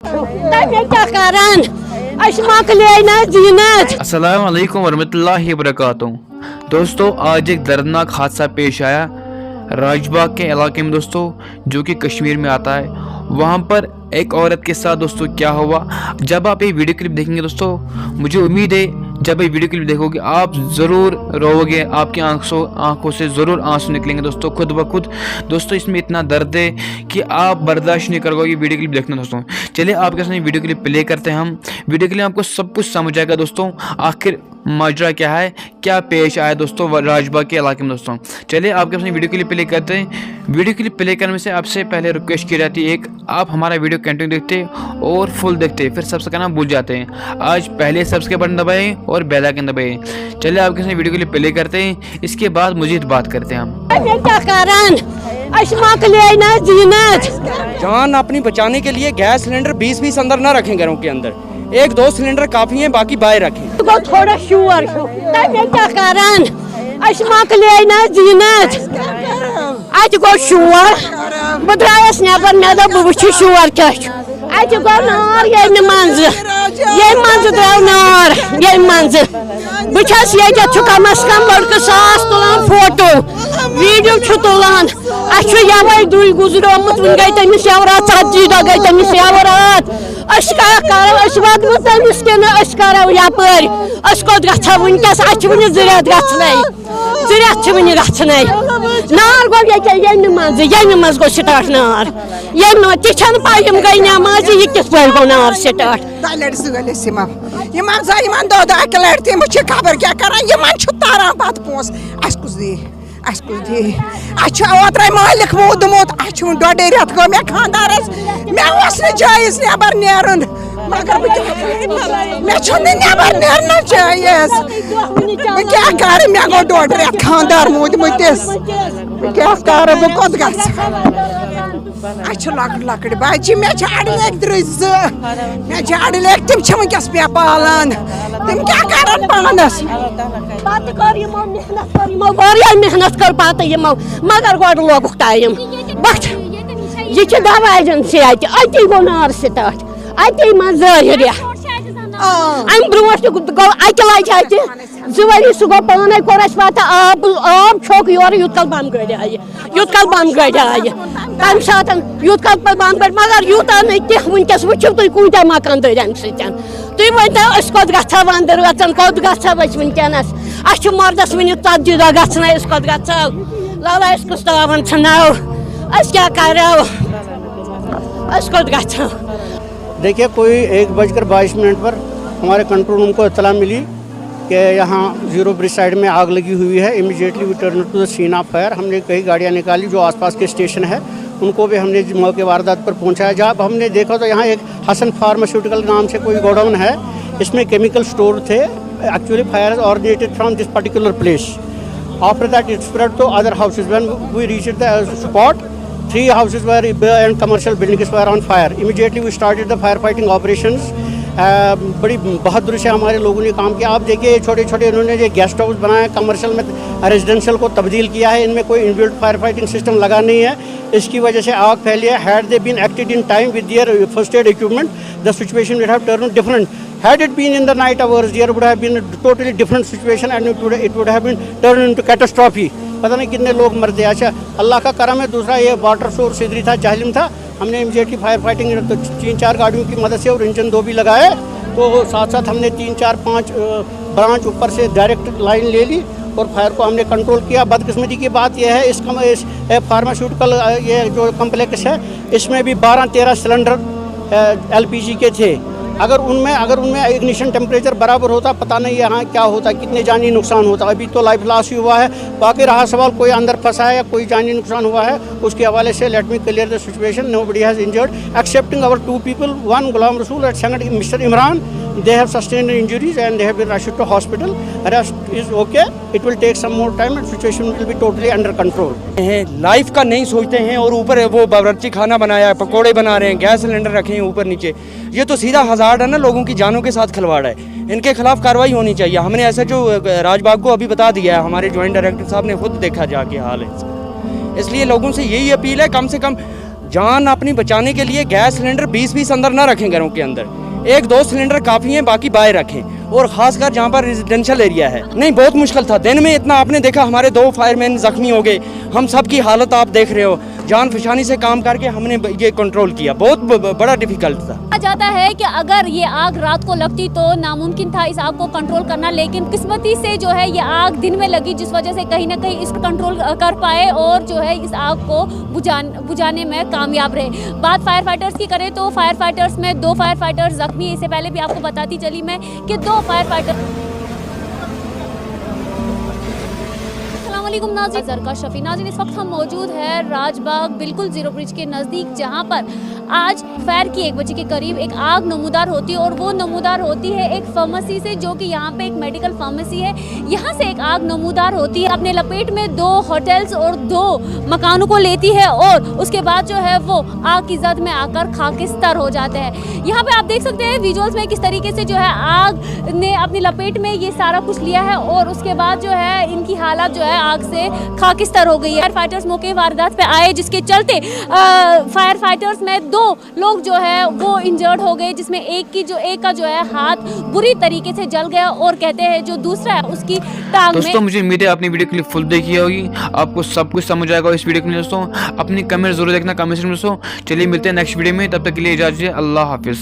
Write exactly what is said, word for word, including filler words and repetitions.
تۄہہِ کیٛاہ کران؟ اَسہِ مۄکلے نہ زیٖنت۔ السلام علیکم ورحمۃ اللہ وبرکاتہ۔ دوستو، آج ایک دردناک حادثہ پیش آیا راج باغ کے علاقے میں دوستو، جو کہ کشمیر میں آتا ہے۔ وہاں پر ایک عورت کے ساتھ دوستو کیا ہوا، جب آپ یہ ویڈیو کلپ دیکھیں گے دوستو، مجھے امید ہے جب یہ ویڈیو کلپ دیکھو گے آپ ضرور رو گے، آپ کی آنکھوں آنکھوں سے ضرور آنسو نکلیں گے دوستو، خود بخود۔ دوستو، اس میں اتنا درد ہے کہ آپ برداشت نہیں کرو گے یہ ویڈیو کلپ دیکھنا دوستوں۔ چلیے آپ کے سامنے ویڈیو کلپ پلے کرتے ہیں ہم۔ ویڈیو کلپ میں آپ کو سب کچھ سمجھ آئے گا دوستوں، آخر ماجرا کیا ہے، کیا پیش آیا دوستوں راج باغ کے علاقے میں دوستوں۔ چلیے آپ کے سامنے ویڈیو کلپ پلے کرتے ہیں۔ ویڈیو کلپ پلے کرنے سے آپ سے پہلے ریکویسٹ کی جاتی ہے ایک، آپ ہمارا ویڈیو کنٹینیو دیکھتے اور فل دیکھتے، پھر سبسکرائب کرنا بھول جاتے ہیں۔ آج پہلے سبسکرائب بٹن دبائیں اور بیل آئکن دبائیں۔ چلیے آپ کے سامنے ویڈیو کلپ پلے کرتے ہیں، اس کے بعد مزید بات کرتے ہیں ہم۔ تۄہہِ کیٛاہ کران؟ اَسہِ مۄکلے نہ زیٖنت۔ جان اپنی بچانے کے لیے گیس سلنڈر بیس بیس اندر نہ رکھیں گھروں کے اندر، ایک دو سلنڈر کافی ہیں، باقی باہر رکھیں۔ گوٚو تھوڑا شور ہیوٗ۔ تۄہہِ کیٛاہ کران؟ اَسہِ مۄکلے نہ زیٖنت۔ اَتہِ گوٚو شور۔ بہٕ درٛایس نٮ۪بر، مےٚ دوٚپ بہٕ وٕچھٕ شور کیٛاہ چھُ۔ اَتہِ گوٚو نار ییٚمہِ منٛزٕ۔ ییٚمہِ منٛزٕ درٛاو نار، ییٚمہِ منٛزٕ۔ بہٕ چھَس ییٚتٮ۪تھ، چھُ کم از کم لڑکہٕ ساس تُلان فوٹو، ویڈیو چھُ تُلان۔ اَسہِ چھُ یَوَے دُے گُزریومُت، وٕنہِ گٔے تٔمِس یَوٕ راتھ، ژتجی دۄہ گٔے تٔمِس یَوٕ راتھ۔ أسۍ کیٛاہ کَرو؟ أسۍ وَدوٕ تٔمِس کِنہٕ أسۍ کَرو یَپٲرۍ؟ أسۍ کوٚت گژھو وٕنکیٚس؟ اَسہِ چھِ وٕنہِ زٕ رٮ۪تھ گژھنَے، زٕ رٮ۪تھ چھِ وٕنہِ گژھنَے۔ نار گوٚو ییٚکیٛاہ ییٚمہِ منٛزٕ، ییٚمہِ منٛز گوٚو سِٹاٹ نار۔ ییٚمہِ منٛز تہِ چھَنہٕ پَے، یِم گٔے نٮ۪مازِ، یہِ کِتھ پٲٹھۍ گوٚو نار سِٹاٹ؟ دۄیہِ لٹہِ زٕ ؤلۍ ٲسۍ یِمن۔ یِمن زن یِمن دۄہ دۄہ اکہِ لٹہِ تہِ، یِم چھِ خبر کیٛاہ کران، یِمن چھُ تران پتہٕ پونٛسہٕ۔ اسہِ کُس دِیہِ؟ اسہِ کُس دِیہِ؟ اسہِ چھُ اوترے مٲلِک ووٚدمُت، اسہِ چھُ وۄنۍ ڈۄڈے رٮ۪تھ گوٚو مےٚ خانٛدارس۔ مےٚ اوس نہٕ جٲیز نٮ۪بر نیرُن، مگر بہٕ کیٛاہ کرٕ؟ مےٚ چھُنہٕ نٮ۪بر نیرنس جٲیز۔ بہٕ کیٛاہ کرٕ؟ مےٚ گوٚو ڈۄڈ رٮ۪تھ خانٛدار موٗدمُتِس۔ بہٕ کیٛاہ کرٕ؟ بہٕ کوٚت گژھٕ؟ اسہِ چھِ لۄکٕٹۍ لۄکٕٹۍ بچہِ، مےٚ چھِ اَڑٕ لیٚکۍ درٕے زٕ، مےٚ چھِ اَڑٕ لیٚکۍ، تِم چھِ وٕنکیٚس مےٚ پالان، تِم کیٛاہ کَرَن پانَس؟ پتہٕ کٔر یِمو محنت، کٔر یِمو واریاہ محنت کٔر پتہٕ یِمو، مگر گۄڈٕ لوگُکھ ٹایم۔ بَس، یہِ چھِ دوا ایجنسی اَتہِ، أتی گوٚو نار سِٹاٹ، اَتی منٛز ظٲہِر۔ اَمہِ برونٛٹھ تہِ گوٚو اَکہِ لَٹہِ اَتہِ زٕ ؤری، سُہ گوٚو پانَے، کوٚر اَسہِ پَتہٕ آب، آب چھوٚک یورٕ یوٗت کال بَمہٕ گٲڑۍ آیہِ۔ یوٗت کال بمہٕ گٲڑۍ آیہِ، تَمہِ ساتہٕ یوٗت کال پَتہٕ بمہٕ گٲڑۍ، مگر یوٗتاہ نہٕ کینٛہہ۔ وٕنکیٚس وٕچھِو تُہۍ کۭتیٛاہ مکان دٔدۍ اَمہِ سۭتۍ۔ تُہۍ ؤنۍ تو، أسۍ کوٚت گژھو وَندٕ رٲژَن، کوٚت گژھو أسۍ وٕنکیٚنَس؟ اَسہِ چھُ مردَس وٕنہِ ژَتجی دۄہ گژھنَے، أسۍ کوٚت گژھو؟ لالہ، أسۍ کُس تاوَن ژھٕنو؟ أسۍ کیٛاہ کَرو؟ أسۍ کوٚت گژھو؟ देखिए, कोई एक बजकर बाईस मिनट पर हमारे कंट्रोल रूम को इतला मिली कि यहाँ जीरो ब्रिज साइड में आग लगी हुई है। Immediately we turn to the scene of fire। हमने कई गाड़ियाँ निकाली, जो आसपास के स्टेशन है उनको भी हमने मौके वारदात पर पहुँचाया। जब हमने देखा तो यहाँ एक हसन फार्मास्यूटिकल नाम से कोई गोडाउन है, इसमें केमिकल स्टोर थे। Actually, fire has originated from this particular place. After that, it spread to other houses. When we reached the spot, three houses were and commercial buildings were on fire. Immediately, we started the fire fighting operations. Uh, बड़ी बहादुरी से हमारे लोगों ने काम किया। आप देखिए, ये छोटे छोटे इन्होंने ये गेस्ट हाउस बनाया, कमर्शियल में रेजिडेंशियल को तब्दील किया है। इनमें कोई इनबिल्ट फायर फाइटिंग सिस्टम लगा नहीं है, इसकी वजह से आग फैली है। Had they been acted in time with their first aid equipment, the situation would have turned different. Had it been in the night hours, there would have been a totally different situation and it would, it would have been turned into catastrophe. पता नहीं कितने लोग मरते। अच्छा, अल्लाह का करम है। दूसरा, ये वाटर सोर्स इधर ही था, जहलिम था। हमने इमीडिएटली फायर फाइटिंग, तो तीन चार गाड़ियों की मदद से और इंजन दो भी लगाए, तो साथ साथ हमने तीन चार पाँच ब्रांच ऊपर से डायरेक्ट लाइन ले ली और फायर को हमने कंट्रोल किया। बदकिस्मती की बात यह है, इस कम इस फार्मास्यूटिकल ये जो कॉम्प्लेक्स है, इसमें भी बारह तेरह सिलेंडर एलपीजी के थे। अगर उनमें अगर उनमें इग्निशन टेम्परेचर बराबर होता, पता नहीं यहाँ क्या होता, कितने जानी नुकसान होता। अभी तो लाइफ लॉस ही हुआ है, बाकी रहा सवाल कोई अंदर फंसा है या कोई जानी नुकसान हुआ है, उसके हवाले से let me clear the situation, nobody has injured excepting our two people, one Ghulam Rasool and second Mr. Imran. They have sustained injuries and they have been rushed to hospital. Rest is okay. It will take some more time and situation will be totally under control. हैं, life का नहीं सोचते हैं और ऊपर वो बावर्ची खाना बनाया है, पकोड़े बना रहे हैं, गैस सिलेंडर रखे हैं ऊपर नीचे। ये तो सीधा हजार्ड है ना, लोगों की जानों के साथ खिलवाड़ है। इनके खिलाफ कार्रवाई होनी चाहिए। हमने एसएचओ राजबाग को अभी बता दिया है, हमारे ज्वाइंट डायरेक्टर साहब ने खुद देखा जाके हाल है इसका। इसलिए लोगों से यही अपील है, कम से कम जान अपनी बचाने के लिए गैस सिलेंडर बीस बीस अंदर ना रखें घरों के अंदर। एक दो सिलेंडर काफ़ी हैं, बाकी बाहर रखें। और ख़ासकर जहाँ पर रेजिडेंशियल एरिया है, नहीं, बहुत मुश्किल था। दिन में इतना आपने देखा, हमारे दो फायरमैन जख्मी हो गए। हम सब की हालत आप देख रहे हो। जान फशानी से काम करके हमने ब- ये कंट्रोल किया। बहुत ब- ब- बड़ा डिफिकल्ट था। कहा जाता है कि अगर ये आग रात को लगती तो नामुमकिन था इस आग को कंट्रोल करना, लेकिन किस्मती से जो है ये आग दिन में लगी, जिस वजह से कहीं ना कहीं इसको कंट्रोल कर पाए और जो है इस आग को बुझान बुझाने में कामयाब रहे। बात फायर फाइटर्स की करें तो फायर फाइटर्स में दो फायर फाइटर्स जख्मी हैं। इससे पहले भी आपको बताती चली मैं कि दो फायर फाइटर नाजिन, इस वक्त हम मौजूद है राजबाग, बिल्कुल जीरो ब्रिज के नज़दीक, जहां पर आज दोपहर की एक बजे के करीब एक आग नमूदार होती है और वो नमूदार होती है एक फार्मेसी से, जो कि यहाँ पे एक मेडिकल फार्मेसी है। यहाँ से एक आग नमूदार होती है, अपने लपेट में दो होटल्स और दो मकानों को लेती है और उसके बाद जो है वो आग की जद में आकर खाकिस्तार हो जाते हैं। यहाँ पे आप देख सकते हैं विजुअल्स में किस तरीके से जो है आग ने अपनी लपेट में ये सारा कुछ लिया है और उसके बाद जो है इनकी हालत जो है आग से खाकिस्तार हो गई है। फायर फाइटर्स मौके वारदात पे आए, जिसके चलते फायर फाइटर्स में दो लोग जो है वो इंजर्ड हो गए, जिसमें एक की जो एक का जो है हाथ बुरी तरीके से जल गया और कहते हैं जो दूसरा है उसकी टांग में दोस्तों, मुझे उम्मीद है आपने वीडियो क्लिप फुल देखी होगी, आपको सब कुछ समझ आएगा इस वीडियो में। दोस्तों, अपनी कमेंट जरूर देखना कमेंट सेक्शन में। दोस्तों, चलिए मिलते हैं नेक्स्ट वीडियो में, तब तक के लिए इजाजत, अल्लाह हाफिज़।